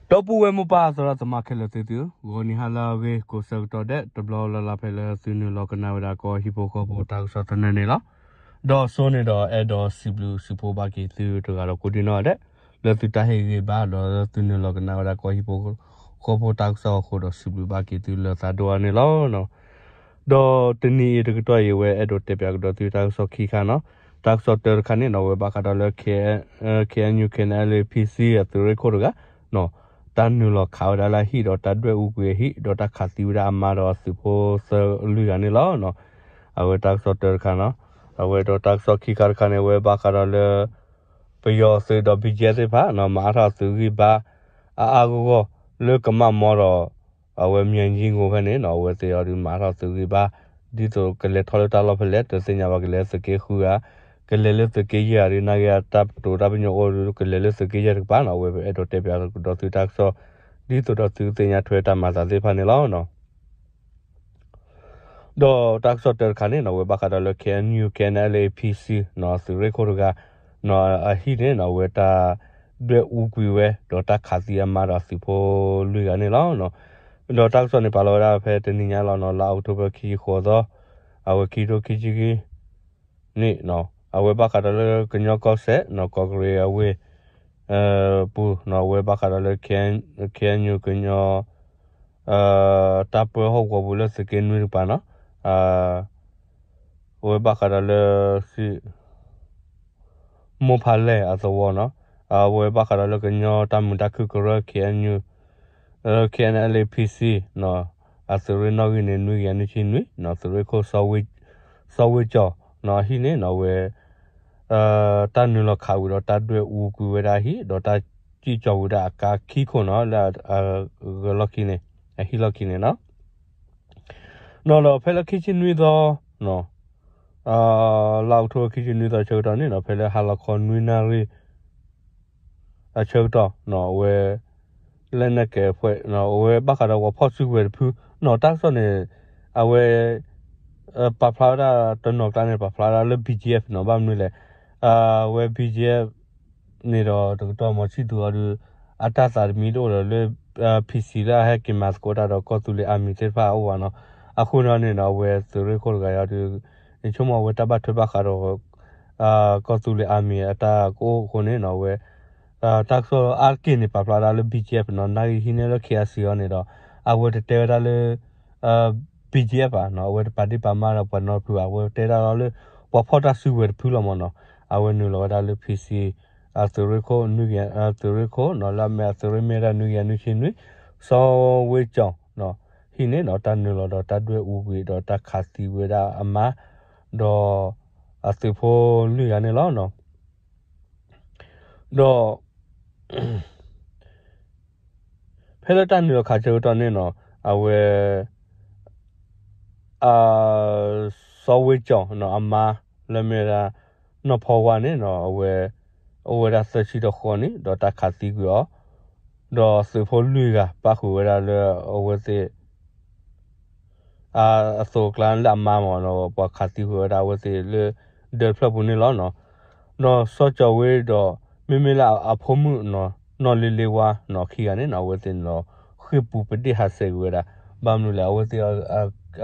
ဒီပုၢ်ဝဲၢ်မိၢ်ပၢ်သရၣ်သမါခဲလၢာ်သ့ၣ်သုဧၢ, ဂီၤနံၤဟါလၢအဂ့ၤ ကိးဆၢကတီၢ်ဒဲး တဘျီလၢ်လၢ်ဖဲလၢသုနုာ်လီၤကနၣ်ဝဲဒၣ်ကီၢ်ဟံၣ်ဖိဃီဖိတၢ်ကစီၣ်သနၢၣ်န့ၣ်လီၤ. ဒီးစိန့ၣ်ဒီးအဲၣ်ဒိးစံးဘျုးစံးဖှိၣ်ဘၣ်က့ၤသုတဂၤဒီးကိးဒံနီၢ်ဒဲး လၢသုတၢ်ဟ့ၣ်ဂံၢ်ဘါ ဒီးလၢသုနုာ်လီၤကနၣ်ဝဲဒၣ်ကီၢ်ဟံၣ်ဖိဃီဖိတၢ်ကစီၣ်အဃိဒီးစံးဘျုးဘၣ်က့ၤသုလၢသးဒိၣ်အါန့ၣ်လီၤ. ဒီးတနံၤအံၤတကတီၢ်အံၤ အဝဲအဲၣ်ဒိးတဲပၠးကဒီးသုတၢ်ကစီၣ်ခံခါနီၤ. တၢ်ကစီၣ်တၢတခါန့ၣ်နီၤ အဝဲဘၣ်ဃးဒီးလၢ K N U K N L A P C အသုးရ့ၣ်ခိၣ်တဂၤ တၢ်နုာ်လီၤခးဝဲဒၣ်လၢအဟံၣ်ဒီးတၢ်ဒွဲၣ်အူကွံာ်အဟံၣ် ဒီးတၢ်ခးသံဝဲဒၣ်အမါဒီးအသုးဖိသၢလွံၢ်ဂၤန့ၣ်လီၤ. အဝဲတၢ်ကစီၣ်တၢတခါနီၤ. အဝဲဒီးတၢ်ကစီၣ်ခံခါတခါန့ၣ် အဝဲဘၣ်ဃးဒီးလၢ ပယီၤသုးဒီး B G F သ့ၣ်တဖၣ်နီၤ မၤအါထီၣ်သုးဂံၢ်ဘါ အါအါဂီၢ်ဂီၢ် လၢကမၣ်မီဒီး အဝဲမၠဲၣ်ကၠံၣ်ကိၣ်ဖဲန့ၣ်နီၤ အဝဲသ့ၣ်အီၤဒုးမၤထီၣ်သုးဂံၢ်ဘါ ဒ်သိးကလဲၤထီၣ်လၢတၢ်လီၢ်ဖဲလဲၣ် တသ့ၣ်ညါဘၣ် ကလဲၤလၢသုးက့ဃုဧါ, ကလဲၤလၢသုးက့ယဲၢ်ဧါဒုး နာ်က့အတၢ်ပတိၤတၢ်ပညိၣ်အိၣ်ဒုး ကလဲၤလၢသုးက့ယဲၢ်တကပၤနီၤ အဝဲအဲၣ်ဒိးတဲပၠးကဒီးသုတၢ်ကစီၣ် ဒ်သိးဒီးသုကသ့ၣ်ညါထွဲတၢ်မၤသးသ့ၣ်တဖၣ်န့ၣ်လီၤ. ဒီးတၢ်ကစီၣ်တၢတခါန့ၣ်နီၤ အဝဲဘၣ်ဃးဒီးလၢ K N U K N L A P C နီၤ သုးရ့ၣ်ခိၣ်တဂၤနီၤ အဟံၣ်န့ၣ်နီၤ အဝဲတၢ်ဒွဲၣ်အူကွံာ်ဝဲ ဒီးတၢ်ခးသံအမါဒီးသုးဖိလွံၢ်ဂၤန့ၣ်လီၤ. ဒီးတၢ်ကစီၣ်န့ၣ်ပာ်လီၤဝဲဒၣ်ဖဲတနံၤညါလီၤနီၤ လါအီးကထိဘၢၣ်ခံဆံဃိးသီ အဝဲခံကထိခံဆံခံ န့ၣ်နီၤ အဝဲဘၣ်ဃးဒီးလၢကညီကီၢ်စဲၣ်နီၤ ကီၢ်ကရ့ၣ်အဝ့ၢ် ပူၤနီၤ အဝဲဘၣ်ဃးဒီးလၢ K N U ကညီ တၢ်ပၢဟီၣ်ကဝီၤပူၤလၢသုးက့နွံတကပၤနီၤ အဝဲဘၣ်ဃးဒီးလၢ မိၢ်ဖးလဲၢ်အသဝီနီၤ အဝဲဘၣ်ဃးဒီးလၢကညီတၢ်မုာ်တၢ်ခုၣ်ကရၢ K N U K N L A P C နီၤ အသုးရ့ၣ်နီၣ်ဂံၢ်န့ၣ်နွံကယၤနွံဆံနွံနီၤ သုးရ့ၣ်ခိၣ် စီၤဝ့ကၠီၤနီၤ အဟံၣ်န့ၣ်နီၤ အဝဲ တၢ်နုာ်လီၤခးဝံၤဒီးတၢ်ဒွဲၣ်အူကွံာ်ဝဲဒၣ်အဟံၣ် ဒီးတၢ်စံၣ်ကၠီၤဝံၤဒၣ်အကါခံခိၣ်နီၤ လၢအဂၢၤလီၢ်ခံန့ၣ် အဟံၣ်လီၢ်ခံန့ၣ်နီၤ နီၤဒီးဖဲလၢခံဆံနွံသီ လါအီးကထိဘၢၣ်ခံဆံနွံသီ ဆၢကတီၢ်န့ၣ်နီၤ ဖဲလၢဟါလီၤခီနွံနၣ်ရံၣ် အဆၢကတီၢ်နီၤ အဝဲ လက်နက်ကိုင်အဖွဲ့ အဝဲဘၣ်ဃးဒီးပှၤဖီၣ်စုကဝဲၤတဖုနီၤ တၢ်ကစီၣ်န့ၣ် အဝဲ ပာ်ဖျါဝဲဒၣ်တနီၤကျါန့ၣ် ပာ်ဖျါဝဲဒၣ်လၢ B G F နီၤ ဘၣ်မနုၤလဲၣ် အဝဲ B G F န့ၣ်ဒီးတကတီၢ်မီၤဆံၣ်သူးအီၤဒုး အတၢ်သးတမံၤတအိၣ်ဒီးလၢ P C လၢအဟဲက့ၤမၤသကိးတၢ်ဒီးကီၢ်သူလ့ၤ Army သ့ၣ်တဖၣ်အအိၣ်ဘၣ်နီၤ အဃိန့ၣ်န့ၣ်နီၤ အဝဲသုးရ့ၣ်ခိၣ်တဂၤအံၤဒုး ယဆိကမိၣ်အဝဲတၢ်ဘၣ်ထွဲဘၣ်ဃးဒီး ကီၢ်သူလ့ၤ Army အတၢ်ကအိၣ်အဃိန့ၣ်နီၤ အဝဲ တၢ်ကစီၣ်အါတက့ၢ်န့ၣ် ပာ်ဖျါဝဲဒၣ်လၢ B G F နီၤ နာ်က့ဟံးန့ၢ်လၢ K I C အီၤန့ၣ်ဒီး အဝဲတတဲဝဲဒၣ်လၢ B G F ဘၣ်နီၤ အဝဲတပာ်ဒ့ၣ်ပာ်မါဒီးပှၤနီတဖုဘၣ် အဝဲတဲဒၣ်လီၤလၢ ပှၤဖီၣ်တၢ်စုကဝဲၤတဖုလီၤမ့ၢ်နီၤ အဝဲနုာ်လီၤဝဲဒၣ်လၢ P C အသုးရ့ၣ်ခိၣ် သုးရ့ၣ်ခိၣ်နီၤ လၢအမ့ၢ်အသုးရ့ၣ်မ့ၢ်ဝဲဒၣ်နွံကယၤနွံဆံနွံ စီၤဝ့ကၠီၤနီၤ ဟံၣ်န့ၣ်နီၤ တၢ်နုာ်လီၤဒီးတၢ်ဒွဲၣ်အူကွံာ်ဒီးတၢ်ခးသံဝဲဒၣ်အမါ ဒီး အသုးဖိလွံၢ်ဂၤန့ၣ်လီၤ. ဒီး ဖဲလၢတၢ်နုာ်လီၤခးဆၢကတီၢ်န့ၣ်နီၤ အဝဲ စီၤဝ့ကၠီၤနီၤ အမါ လၢမ့ၢ်ဝဲဒၣ် နီၢ်ဖီဝါန့ၣ်နီၤ အဝဲ အိၣ်ဝဲဒၣ်သၢဆံဒီးဃိးနံၣ် ဒီးတၢ်ခးသံကွံာ်အီၤ ဒီးသုးဖိလွံၢ်ဂၤ ပၣ်ဃုာ်ဝဲဒၣ်လၢအဝဲသ့ၣ် အသိးအကျါလၢအမါမ့ၢ်နီၤ ပှၤခးသံကွံာ်ဝဲဒၣ်အဝဲသ့ၣ်လၢ ဒၢးတဖျၢၣ်ပူၤန့ၣ်လီၤနီၤ. ဒီးစီၤကၠီၤဝ့ဒီး မ့မ့ၢ်လၢအဖိမုၣ်နီၤ နီၢ်လ့လ့ဝါနီၤ ခံဂၤန့ၣ်နီၤ အဝဲသ့ၣ်န့ၣ်ဒီး ဃ့ၢ်ပူၤပဒ့ၣ်ဟးဆှဲးကွံာ်ဝဲဒၣ် ဘၣ်မနုၤလဲၣ် အဝဲသ့ၣ်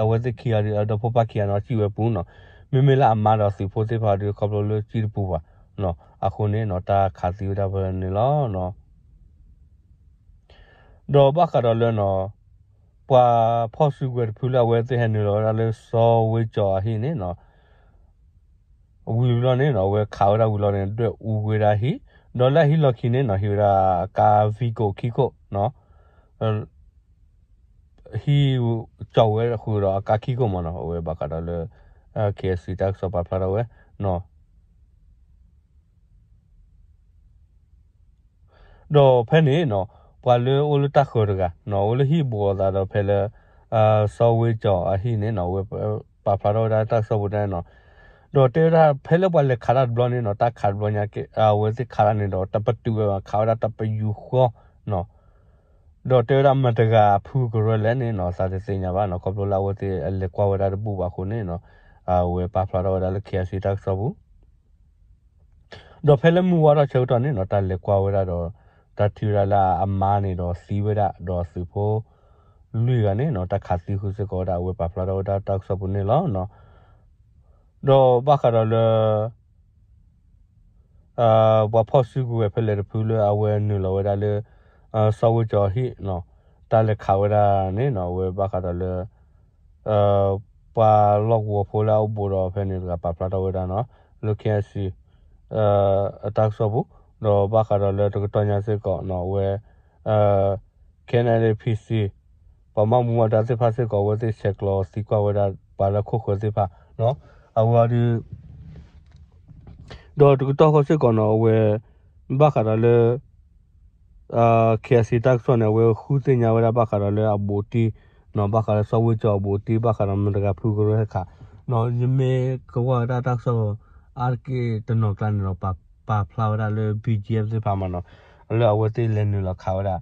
အဝဲသ့ၣ်ခံဂၤဒီး အဒီဖိပၢ်ခံဂၤန့ၣ် စံၣ်ဝဲပူၤနီၤ မ့မ့ၢ်လၢအမါဒီးသုးဖိသ့ၣ်တဖၣ်ဒီး ခီဖျိလၢစံၣ်တပူၤဘၣ်နီၤ အဃိန့ၣ်နီၤ တၢ်ခးသံဝဲဒၣ်ဖဲန့ၣ်လီၤ. ဒီးဘၣ်ဃးဒီးလၢနီၤ ပှၤဖီၣ်စုကဝဲၤတဖုလၢအဝဲသ့ၣ်ဟဲနုာ်လီၤဝဲဒၣ်လၢစီၤဝ့ကၠီၤအဟံၣ်န့ၣ်နီၤ ဝံၤဘျီန့ၣ်နီၤ အဝဲခးဝဲဒၣ်ဝံၤလီၤန့ၣ် ဒွဲၣ်အူကွံာ်ဝဲဒၣ်ဟံၣ် ဒီးလၢအဟံၣ်လီၢ်ခံန့ၣ်နီၤ ဟံးဝဲဒၣ်အကါ Vigo ခံခိၣ်နီၤ ဟံၣ်ကၠီၤဝဲဃုာ်ဒီးအကါခံခိၣ်မ့ၢ်နီၤ အဝဲဘၣ်ဃးဒီးလၢ K I C တၢ်ကစီၣ်ပာ်ဖျါထီၣ်ဝဲနီၤ ဒီးဖဲန့ၣ်နီၤ ပှၤလၢအိၣ်လၢတၢ်ဃၢၤတဂၤနီၤ အိၣ်လၢဟံၣ်ဘူးအသးဒီးဖဲလၢ စီၤဝ့ကၠီၤအဟံၣ်န့ၣ်နီၤ အဝဲပာ်ဖျါထီၣ်ဝဲဒၣ်တၢ်ကစီၣ်ပူၤတၢ်နီၤ ဒီးတဲဝဲဒၣ်ဖဲလၢပှၤလဲၤခးတၢ်တဘျီန့ၣ်နီၤ တၢ်ခးတဘျီညါ အဝဲသ့ၣ်ခးတၢ်န့ၣ်ဒီး တပတုာ်ဝဲဘၣ် ခးဝဲဒၣ်တပယူာ်ဃီနီၤ ဒီးတဲဝဲဒၣ်မတၤတဂၤအဖုကရၢလဲၣ်န့ၣ်နီၤ သးတသ့ၣ်ညါဘၣ်နီၤ ခီဖျိလၢအဝဲသ့ၣ်အလဲၤကွၢ်ဝဲဒၣ်တဘူၣ်ဘၣ်အဃိန့ၣ်နီၤ အဝဲပာ်ဖျါထီၣ်ဝဲဒၣ်လၢ K I C တၢ်ကစီၣ်ပူၤ ဒီးဖဲလၢမုၢ်ဝါထီၣ်ဆၢကတီၢ်န့ၣ်နီၤ တၢ်လဲၤကွၢ်ဝဲဒၣ်ဒီး တၢ်ထံၣ်ဝဲဒၣ်လၢအမါန့ၣ်ဒီးသံဝဲဒၣ် ဒီးသုးဖိလွံၢ်ဂၤန့ၣ်နီၤ တၢ်ခးသံဃုာ်စ့ၢ်ကီးဝဲဒၣ် အဝဲပာ်ဖျါထီၣ်ဝဲဒၣ်တၢ်ကစီၣ်ပူၤန့ၣ်လီၤ. ဒီးဘၣ်ဃးဒီးလၢ ပှၤဖီၣ်စုကဝဲၤဖဲလဲၣ်တဖုလၢအဝဲနုာ်လီၤဝဲဒၣ်လၢ စီၤဝ့ကၠီၤအဟံၣ်နီၤ တၢ်လဲၤခးဝဲဒၣ်န့ၣ်နီၤ အဝဲဘၣ်ဃးဒီးလၢ ပှၤလီၢ်ကဝီၤဖိလၢအအိၣ်ဘူးဒီးဖဲန့ၣ်တဂၤပာ်ဖျါထီၣ်ဝဲဒၣ်နီၤ လၢ K I C အတၢ်ကစီၣ်ပူၤ ဒီးဘၣ်ဃးဒီးလၢတကတီၢ်ညါစ့ၢ်ကီးနီၤ အဝဲ K N L A P C ပှၤမၤမူမၤဒါသ့ၣ်တဖၣ်စ့ၢ်ကီး အဝဲသ့ၣ်ဆဲးကျိးသံကွၢ်ဝဲဒၣ်ပှၤလၢခိၣ်ဃၢၤသ့ၣ်တဖၣ်နီၤ အဝဲအီၤဒုး ဒီးတကတီၢ်ဃီစ့ၢ်ကီးနီၤ အဝဲ ဘၣ်ဃးဒီးလၢ K I C တၢ်ကစီၣ်န့ၣ် အဝဲဃုသ့ၣ်ညါဝဲဒၣ်ဘၣ်ဃးဒီးလၢအဘူးအတံၢ်နီၤ ဘၣ်ဃးဒီးစီၤဝ့ကၠီၤအဘူးအတံၢ် ဘၣ်ဃးဒီးမတၤတဂၤဖုကရၢဟဲခးနီၤ ယမ့ၢ်ကကွၢ်ဝဲဒၣ်တၢ်ကစီၣ်အါတက့ၢ်တနီၤကျါန့ၣ်ဒီး ပာ်ဖျါဝဲဒၣ်လၢ B G F သ့ၣ်တဖၣ်မးနီၤ လၢအဝဲသ့ၣ်လဲၤနုာ်လီၤခးဝဲဒၣ်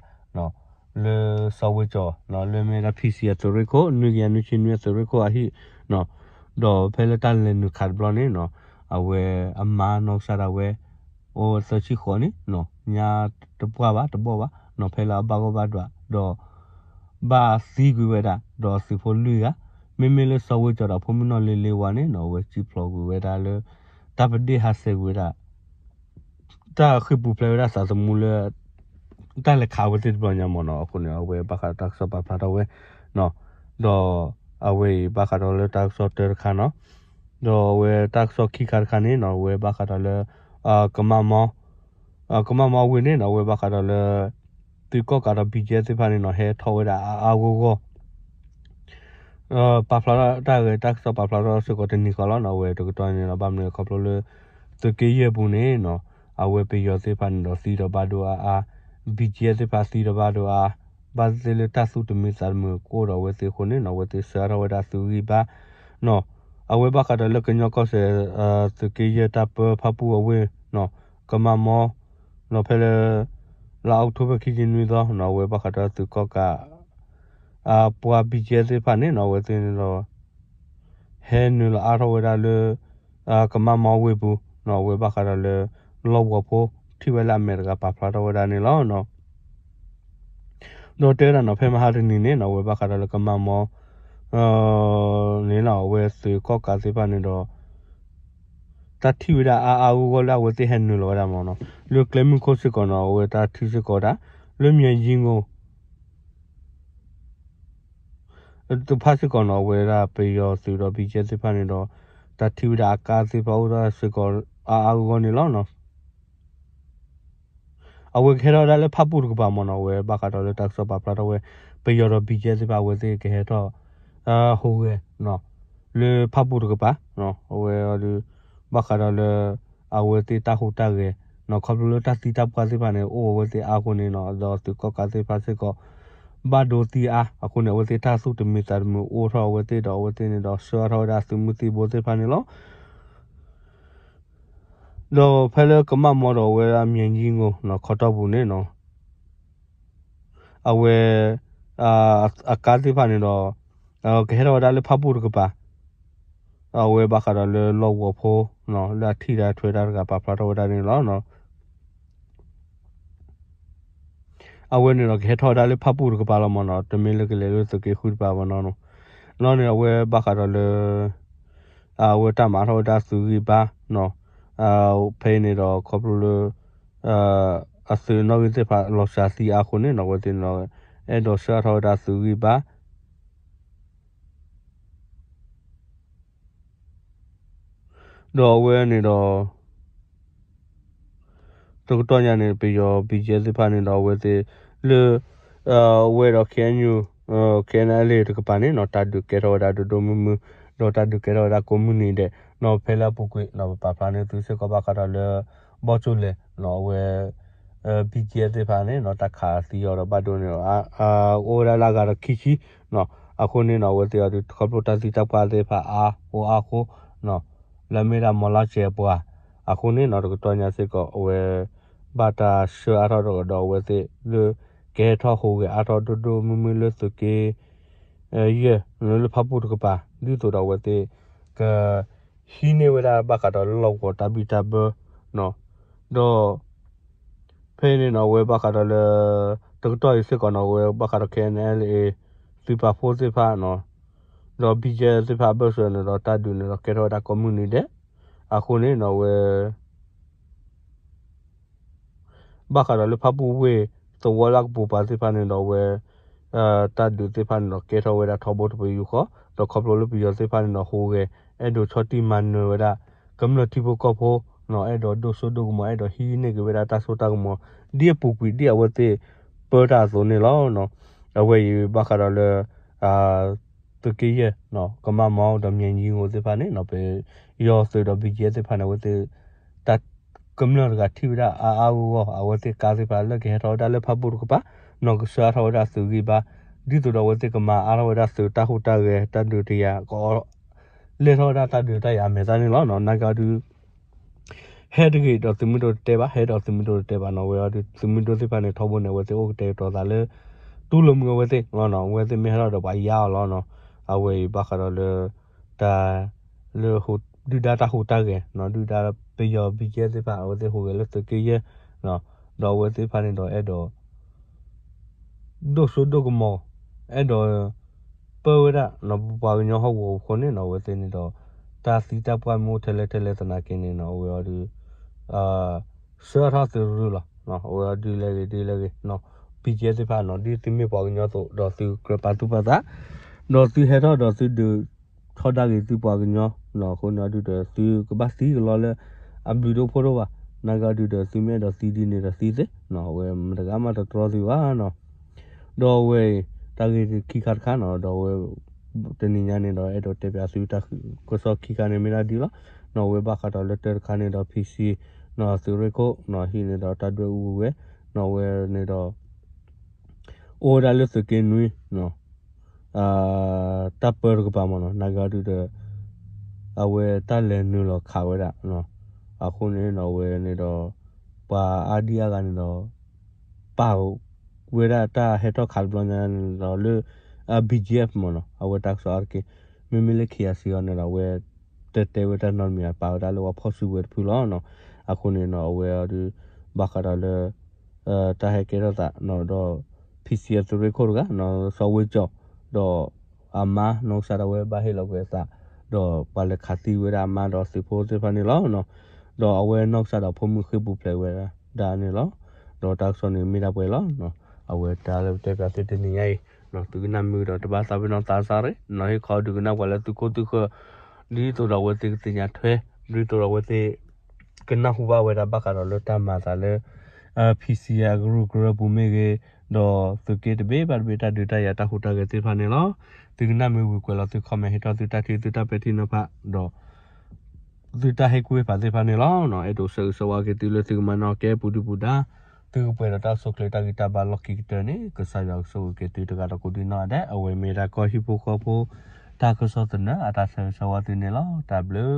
လၢစီၤဝ့ကၠီၤ လၢမ့ၢ်ဒၣ် P C အသုးရ့ၣ်ခိၣ် နွံကယၤနွံဆံနွံအသုးရ့ၣ်ခိၣ်အဟံၣ် ဒီးဖဲလၢတၢ်လဲၤနုာ်ခးတဘျီန့ၣ်နီၤ အဝဲအမါနီၢ်ကစၢ်ဒၣ်ဝဲ အိၣ်သၢဆံဃိးနံၣ်နီၤ ညါတပှၢ်ဘၣ်တဘီၣ်ဘၣ်နီၤ ဖဲလၢအဘၣ်ဂီၢ်ဘၣ်ဒွး ဒီး ဘၣ်သံကွံာ်ဝဲဒၣ် ဒီးသုးဖိလွံၢ်ဂၤ မ့မ့ၢ်လၢစီၤဝ့ကၠီၤဒီးဖိမုၣ်နီၢ်လ့လ့ဝါန့ၣ်နီၤ အဝဲစံၣ်ဖျိးကွံာ်ဝဲဒၣ်လၢ တၢ်ပဒ့ၣ်ဟးဆှဲးကွံာ်ဝဲဒၣ် တၢ်ဃ့ၢ်ပူၤဖျဲးဝဲဒၣ်သးသမူလၢ တၢ်လဲၤခးဝဲသ့ၣ်တဘျီညါမးနီၤ အဃိန့ၣ် အဝဲဘၣ်ဃးဒီးတၢ်ကစီၣ်ပာ်ဖျါထီၣ်ဝဲ ဒီးအဝဲအံၤဘၣ်ဃးဒီးလၢတၢ်ကစီၣ်တၢတခါနီၤ ဒီးအဝဲတၢ်ကစီၣ်ခံခါတခါန့ၣ်နီၤ အဝဲဘၣ်ဃးဒီးလၢ ကမၣ်မီ ကမၣ်မီဝ့ၢ်န့ၣ်နီၤ အဝဲဘၣ်ဃးဒီးလၢ သုးကီၣ်ကးဒီး B G F သ့ၣ်တဖၣ်န့ၣ်နီၤ ဟဲထီၣ်ဝဲဒၣ်အါအါဂီၢ်ဂီၢ် ပာ်ဖျါထီၣ်တၢ်ဂ့ၢ်တၢ်ကစီၣ်ပာ်ဖျါထီၣ်စ့ၢ်ကီးတနံၤဃီလီၤနီၤ အဝဲတကတီၢ်န့ၣ်ဒီး ဘၣ်မနုၤခီဖျိလၢ သုးက့ယဲၢ်ပူၤန့ၣ်နီၤ အဝဲပယီၤသ့ၣ်တဖၣ်န့ၣ်ဒီးသံဒီးဘၣ်ဒိအါအါ B G F သ့ၣ်တဖၣ်သံဒီးဘၣ်ဒိအါ ဘၣ်သ့ၣ်သ့ၣ်လၢတၢ်သူၣ်တမံသးတမုာ်ကအိၣ်ဒီးအဝဲသ့ၣ်အဃိန့ၣ်နီၤ အဝဲသ့ၣ်ဆှၢအါထီၣ်ဝဲဒၣ်သုးဂံၢ်ဘါနီၤ အဝဲဘၣ်ဃးဒီးလၢကညီကီၢ်စဲၣ် သုးက့ယဲၢ်တၢ်ပၢဖၣ်ပူၣ်အဝ့ၢ်နီၤ ကမၣ်မီ နီၤ ဖဲလၢ လါအီးကထိဘၢၣ်ခံဆံနွံသီနီၤ အဝဲဘၣ်ဃးဒီးသုးကီၣ်ကး ပှၤ B G F သ့ၣ်တဖၣ်န့ၣ်နီၤ အဝဲသ့ၣ်န့ၣ်ဒီး ဟဲနုာ်လီၤအါထီၣ်ဝဲဒၣ်လၢ ကမၣ်မီဝ့ၢ်ပူၤနီၤ အဝဲဘၣ်ဃးဒီးလၢ လီၢ်ကဝီၤဖိ ထံၣ်ဝဲလၢအမဲာ်တဂၤပာ်ဖျါထီၣ်ဝဲဒၣ်န့ၣ်လီၤ. ဒီးတဲဝဲဒၣ်နီၤ ဖဲမဟါတနံၤန့ၣ်နီၤ အဝဲဘၣ်ဃးဒီးလၢကမၣ်မီ န့ၣ်နီၤ အဝဲသုးကီၣ်ကးသ့ၣ်တဖၣ်န့ၣ်ဒီး တၢ်ထံၣ်ဝဲဒၣ်အါအါဂီၢ်ဂီၢ်လၢအဝဲသ့ၣ်ဟဲနုာ်လီၤဝဲဒၣ်မးနီၤ လၢကျဲမုၢ်ခိၣ်စ့ၢ်ကီးနီၤ အဝဲတၢ်ထံၣ်စ့ၢ်ကီးဝဲဒၣ် လၢမၠဲၤယံၤငိၣ် တဖၣ်စ့ၢ်ကီးနီၤ အဝဲဒၣ်ပယီၤသုးဒီး B G F သ့ၣ်တဖၣ်န့ၣ်ဒီး တၢ်ထံၣ်ဝဲဒၣ်အကါသ့ၣ်တဖၣ်အိၣ်ဒၣ်စ့ၢ်ကီးအါအါဂီၢ်ဂီၢ်န့ၣ်လီၤ. အဝဲကဟဲထီၣ်ဝဲဒၣ်လၢဖၣ်ပူၣ်တကပၤမးနီၤ အဝဲဘၣ်ဃးဒီးလၢတၢ်ကစီၣ်ပာ်ဖျါထီၣ်ဝဲ ပယီၤဒီး B G F သ့ၣ်တဖၣ်အဝဲသ့ၣ်ကဟဲထီၣ် ဟူးဂဲၤ လၢဖၣ်ပူၣ်တကပၤ အဝဲအီၤဒုး ဘၣ်ဃးဒီးလၢ အဝဲသ့ၣ်တၢ်ဟူးတၢ်ဂဲၤနီၤ ခီဖျိလၢတၢ်သံတၢ်ပှၢ်သ့ၣ်တဖၣ်န့ၣ် အိၣ်အဝဲသ့ၣ်အါအဃိန့ၣ်နီၤ ဒီးသုးကီၣ်ကးသ့ၣ်တဖၣ်စ့ၢ်ကီး ဘၣ်ဒိသံအါအဃိန့ၣ် အဝဲသ့ၣ်တၢ်သူၣ်တမံသးတမုာ်အိၣ်ထီၣ်အဝဲသ့ၣ်ဒီး အဝဲသ့ၣ်န့ၣ်ဒီးဆှၢအါထီၣ်ဝဲဒၣ်သုးမုၢ်သံၣ်ဘိသ့ၣ်တဖၣ်န့ၣ်လီၤ. ဒီးဖဲလၢကမၣ်မီဒီးအဝဲဒၣ်မၠဲၤယံၤငိၣ်နီၤ ခီတီၢ်ပူၤန့ၣ်နီၤ အဝဲ အကါသ့ၣ်တဖၣ်န့ၣ်ဒီး ကဟဲထီၣ်ဝဲဒၣ်လၢဖၣ်ပူၣ်တကပၤ အဝဲဘၣ်ဃးဒီးလၢလီၢ်ကဝီၤဖိနီၤ လၢအထံၣ်တၢ်ထွဲတၢ်တဂၤပာ်ဖျါထီၣ်ဝဲဒၣ်န့ၣ်လီၤ. အဝဲန့ၣ်ဒီးကဟဲထီၣ်ဝဲဒၣ်လၢဖၣ်ပူၣ်တကပၤလီၤမးနီၤ တမ့ၢ်လၢကလဲၤလၢသုးက့ဃုတကပၤဘၣ်နီၤနီၤ လီၤန့ၣ်အဝဲဘၣ်ဃးဒီးလၢ အဝဲတၢ်မၤထီၣ်ဝဲဒၣ်သုးဂံၢ်ဘါနီၤ ဖဲအံၤန့ၣ်ဒီးခီဖျိလၢ အသုးနီၣ်ဂံၢ်သ့ၣ်တဖၣ်လီၤစှၤသံအါအဃိန့ၣ်နီၤ အဝဲသ့ၣ်န့ၣ်ဒီး အဲၣ်ဒိးဆှၢအါထီၣ်ဝဲဒၣ်သုးဂံၢ်ဘါ ဒီးအဝဲန့ၣ်ဒီး တကတီၢ်ညါန့ၣ် ပယီၤ B G F သ့ၣ်တဖၣ်န့ၣ်ဒီးအဝဲသ့ၣ်လၢ အဝဲဒီး K N U K N L A တကပၤန့ၣ်နီၤ တၢ်ဒုးကဲထီၣ်ဝဲဒၣ်ဒိၣ်ဒိၣ်မုၢ်မုၢ် ဒီးတၢ်ဒုးကဲထီၣ်ဝဲဒၣ်ကိးမုၢ်နံၤဒဲးနီၤ ဖဲလၢအပူၤကွံာ်နီၤ ပပာ်ဖျါန့ၢ်သုစ့ၢ်ကီးဘၣ်ဃးဒီးလၢ ဘီၣ်ကၠိလဲၣ်နီၤ အဝဲ B G F သ့ၣ်တဖၣ်န့ၣ်နီၤ တၢ်ခးသံအီၤဒီးဘၣ်ဒိန့ၣ် အိၣ်ဝဲဒၣ်လၢအဂၤဒီးခံဆံနီၤ အဃိန့ၣ်နီၤ အဝဲသ့ၣ်အီၤဒုးခီဖျိတၢ်သံတၢ်ပှၢ်သ့ၣ်တဖၣ်အါအိၣ်အါအဃိနီၤ လၢအမ့ၢ်ဒၣ်မီၤလါစဲးအပှၤ အဃိန့ၣ်နီၤ တကတီၢ်ညါစ့ၢ်ကီး အဝဲ ဘၣ်တၢ်ဆှၢအါထီၣ်ဒီးအဝဲသ့ၣ်လၢ ကဟဲထီၣ်ဟူးဂဲၤအါထီၣ်ဒိၣ်ဒိၣ်မုၢ်မုၢ်လၢသုးက့ ယဲၢ် လၢဖၣ်ပူၣ်တကပၤ ဒ်သိးဒီးအဝဲသ့ၣ် က ဟံးန့ၢ်ဝဲဒၣ်ဘၣ်ဃးဒီးလၢလီၢ်ကဝီၤတၢ်ဘံၣ်တၢ်ဘၢနီၤ ဒီး ဖဲအံၤန့ၣ်နီၤ အဝဲဘၣ်ဃးဒီးလၢ တကတီၢ်အံၤစ့ၢ်ကီးနီၤ အဝဲဘၣ်ဃးဒီး K N L A သုးပာ်ဖှိၣ်သ့ၣ်တဖၣ်နီၤ ဒီး B G F သ့ၣ်တဖၣ်အဘၢၣ်စၢၤန့ၣ်ဒီး တၢ်ဒုးန့ၣ်ဒီးကဲထီၣ်ဝဲဒၣ်ကိးမုၢ်နံၤဒဲး, အဃိန့ၣ်နီၤ အဝဲ ဘၣ်ဃးဒီးလၢဖၣ်ပူၣ်ဝ့ၢ်သဝီလၢအကပိာ်ပၤသ့ၣ်တဖၣ်န့ၣ်ဒီး အဝဲ တၢ်ဒုးသ့ၣ်တဖၣ်န့ၣ်ဒီး ကဲထီၣ်ဝဲဒၣ်ထီဘိတပယူာ်ဃီ, ဒီးခီဖျိလၢပယီၤသ့ၣ်တဖၣ်န့ၣ်ဒီး ဟူးဂဲၤ အဲၣ်ဒိးဆီၣ်တံၢ်မၤနၢၤဝဲဒၣ် ကမျၢၢ်ထံဖိကီၢ်ဖိ အဲၣ်ဒိးဒိၣ်စိဒိၣ်ကမီၤ အဲၣ်ဒိးဟံးန့ၢ်က့ၤဝဲဒၣ်တၢ်စိတၢ်ကမီၤ ဒ်အပူၤကွံာ်ဒ်အဝဲသ့ၣ်ပၢတၢ်အသိးန့ၣ်လီၤ. အဝဲအံၤဘၣ်ဃးဒီးလၢ သုးက့ယဲၢ် ကမၣ်မီဒီး မၠဲၣ်ယံၤငိၤသ့ၣ်တဖၣ်န့ၣ် ပယီၤသုးဒီး B G F သ့ၣ်တဖၣ်န့ၣ် အဝဲသ့ၣ် တၢ်ကမျၢၢ်တဂၤထံၣ်ဝဲဒၣ်အါအါဂီၢ်ဂီၢ် အဝဲသ့ၣ်ကါသ့ၣ်တဖၣ်လၢကဟဲထီၣ်ဝဲဒၣ်လၢဖၣ်ပူၣ်တကပၤ နီၢ်ကစၢ်ထီၣ်ဝဲဒၣ်သုးဂံၢ်ဘါ ဒ်သိးဒီးအဝဲသ့ၣ်ကမၤအါထီၣ်ဝဲဒၣ်သုးတၢ်ဟူးတၢ်ဂဲၤတၢ်ဒုးတယၤ ကလဲၤထီၣ်ဝဲဒၣ်တၢ်ဒုးတၢ်ယၤအမဲာ်သၣ်န့ၣ်လီၤ. နာ်က့အီၤဒုး ဟဲတဂ့ၤဒီးသုးမုၢ်ဒိၣ်တတဲဘၣ်, ဟဲဒီးသုးမုၢ်ဒိၣ်တတဲဘၣ်နီၤ ဝဲအီၤဒုး သုးမုၢ်ဒိၣ်သ့ၣ်တဖၣ်န့ၣ် ထီဘိန့ၣ် အဝဲသ့ၣ်အိၣ်ကတဲာ်ကတီၤသးလၢ တူၢ်လိာ်မုာ်အဝဲသ့ၣ်လီၤနီၤ အဝဲသ့ၣ်မ့ၢ်ဟဲထီၣ်ဒီးပှၤယါအီၤလီၤနီၤ. အဝဲအံၤဘၣ်ဃးဒီးလၢ တၢ် လၢ ဒုၣ်ဒါတၢ်ဟူးတၢ်ဂဲၤနီၤ ဒုၣ်ဒါပယီၤ B G F သ့ၣ်တဖၣ် အဝဲသ့ၣ်ဟူးဂဲၤလၢသုးက့ယဲၢ် ဒီးအဝဲသ့ၣ်တဖၣ်န့ၣ်ဒီးအဲၣ်ဒိး ဒိၣ်စိဒိၣ်ကမီၤ အဲၣ်ဒိး ပၢဝဲဒၣ်နီၤ ပပှၤကညီဟီၣ်ကဝီၤအဃိန့ၣ်နီၤ အဝဲသ့ၣ်န့ၣ်ဒီး တၢ်သံတၢ်ပှၢ်မ့ၢ်အိၣ်ထဲလဲၣ်ထဲလဲၣ်သနာ်က့န့ၣ်နီၤ အဝဲအီၤဒုး ဆှၢထီၣ်သုးရူၢ်လီၤ. အဝဲအီၤဒုးလဲၣ်ဂ့ၤ ဒုးလဲၣ်ဂ့ၤနီၤ B G F သ့ၣ်တဖၣ်နီၤ ဒ်သုမ့ၢ်ပှၤကညီအသိး ဒီးသုကြၢးပာ်သူၣ်ပာ်သး ဒီးသုဟဲထီၣ်ဒီးသုဒုးထီဒါက့ၤသုပှၤကညီနီၤ အဃိန့ၣ်အီၤဒုးဒီးသုကဘၣ်သံကလီလၢ အဘျုးဒိၣ်ဖှိၣ်ဒိၣ်ဘၣ်. နာ်က့အီၤဒုးဒီးသုမ့ၢ်အဲၣ်ဒိးသံဒ်န့ၣ်ဒီးသံသ့နီၤ အဝဲမတဂၤမးတတြီသုဘၣ်နီၤ. ဒီးအဝဲအံၤ တၢ်ဂ့ၢ်ခံခါတခါနီၤ ဒီးအဝဲ တနံၤညါန့ၣ်ဒီး အဲၣ်ဒိးတဲပၠးသုတၢ်ကစီၣ်ခံခါန့ၣ်မ့ၢ်ဒၣ်ဒ်လီၤ. နီၤ အဝဲဘၣ်ဃးဒီးလၢတၢတခါန့ၣ်ဒီး P C နီၤ သုးရ့ၣ်ခိၣ်နီၤ ဟံးန့ၢ်ဒီးတၢ်ဒွဲၣ်အူဝဲ နီၤ အဝဲန့ၣ်ဒီး အိၣ်ဝဲဒၣ်လၢသုးက့နွံနီၤ တၢ်ပၢတကပၤမ့ၢ်နီၤ နာ်က့အီၤဒုးဒီး အဝဲတၢ်လဲၤနုာ်လီၤခးဝဲဒၣ် အဃိန့ၣ်နီၤ အဝဲန့ၣ်ဒီး ပှၤအါဒံအါဂၤန့ၣ်ဒီး ပာ်ဝဲဒၣ်တၢ်ဟဲထီၣ်ခးတဘျီညါန့ၣ်ဒီးလၢ BGF မ့ၢ်နီၤ အဝဲတၢ်ကစီၣ်အါတက့ၢ် မ့မ့ၢ်လၢ KIC အီၤန့ၣ်ဒီး အဝဲတတဲဝဲတၢ်နီတမံၤ ပာ်ဝဲဒၣ်လၢပှၤဖီၣ်စုကဝဲၤတဖုလီၤနီၤ. အဃိန့ၣ်နီၤ အဝဲအီၤဒုး ဘၣ်ဃးဒီးလၢ တၢ်ဟဲကဲထီၣ်သးနီၤ ဒီး PC အသုးရ့ၣ်ခိၣ်တဂၤ စီၤဝ့ကၠီၣ် ဒီးအမါ နီၢ်ကစၢ်ဒၣ်ဝဲဘၣ်ဟ့ၣ်လီၤကွံာ်အသး ဒီးပှၤလဲၤခးသံဝဲဒၣ်အမါဒီးသုးဖိသ့ၣ်တဖၣ်န့ၣ်လီၤ. ဒီးအဝဲနီၢ်ကစၢ်ဒီးဖိမုၣ်ဃ့ၢ်ပူၤဖျဲးဝဲဒၣ်န့ၣ်လီၤ. ဒီးတၢ်ကစီၣ်န့ၣ်မ့ၢ်ဒၣ်ပှဲၤလီၤ. အဝဲတၢ်လၢပတဲပၠးသုတနံၤညါအံၤ သုကနၣ်မုာ်ဒီးတဘၣ်သးပ့ၤနီၣ်သးစၢ်ရ့ နီၤ ဟ့ၣ်ခီဒုးကနၣ်ပှၤလၢသုခိၣ်သုဃၢၤ ဒ်သိးဒီးအဝဲသ့ၣ်ကသ့ၣ်ညါထွဲ ဒ်သိးဒီးအဝဲသ့ၣ် ကနၢ်ဟူဘၣ်ဝဲဒၣ်ဘၣ်ဃးဒီးလၢတၢ်မၤသးလၢ PC အကရူၢ်ကရၢပူၤမ့ၢ်ဂ့ၤ, ဒီးသုးက့တဘ့ၣ်ဘၣ်တဘ့ၣ်တၢ်ဒုးတၢ်ယၤတၢ်ဟူးတၢ်ဂဲၤသ့ၣ်တဖၣ်န့ၣ်လီၤ. သုကနၣ်မ့ၢ်ဝံၤကွဲးလီၤသု comment ဟ့ၣ်ထီၣ်သုတၢ်ထံၣ်သုတၢ်ပဲာ်ထံနီၤဖး ဒီး သုတၢ်ဟ့ၣ်ကူၣ်ဟ့ၣ်ဖးသ့ၣ်တဖၣ်န့ၣ်လီၤ. အဲၣ်ဒိးဆၢဂ့ၤဆၢဝါက့ၤသုလၢသုကမၤနၢၤကဲပူၤဒုပူၤဒါ သုကပှဲၤဒီးတၢ်ဆိၣ်ချ့တၢ်ဂံၢ်တၢ်ဘါလီၢ်ခံကတၢၢ်န့ၣ် ကစၢ်ယွၤကဆိၣ်ဂ့ၤက့ၤသုတဂၤဒီးကိးဒံနီၢ်ဂၤဒဲး အဝဲမ့ၢ်ဒၣ်ကီၢ်ဟံၣ်ဖိဃီဖိ တၢ်ကစီၣ်သနၢၣ်အတၢ်ဆၢဂ့ၤဆၢဝါသုန့ၣ်လီၤ. တၢ်ဘျုး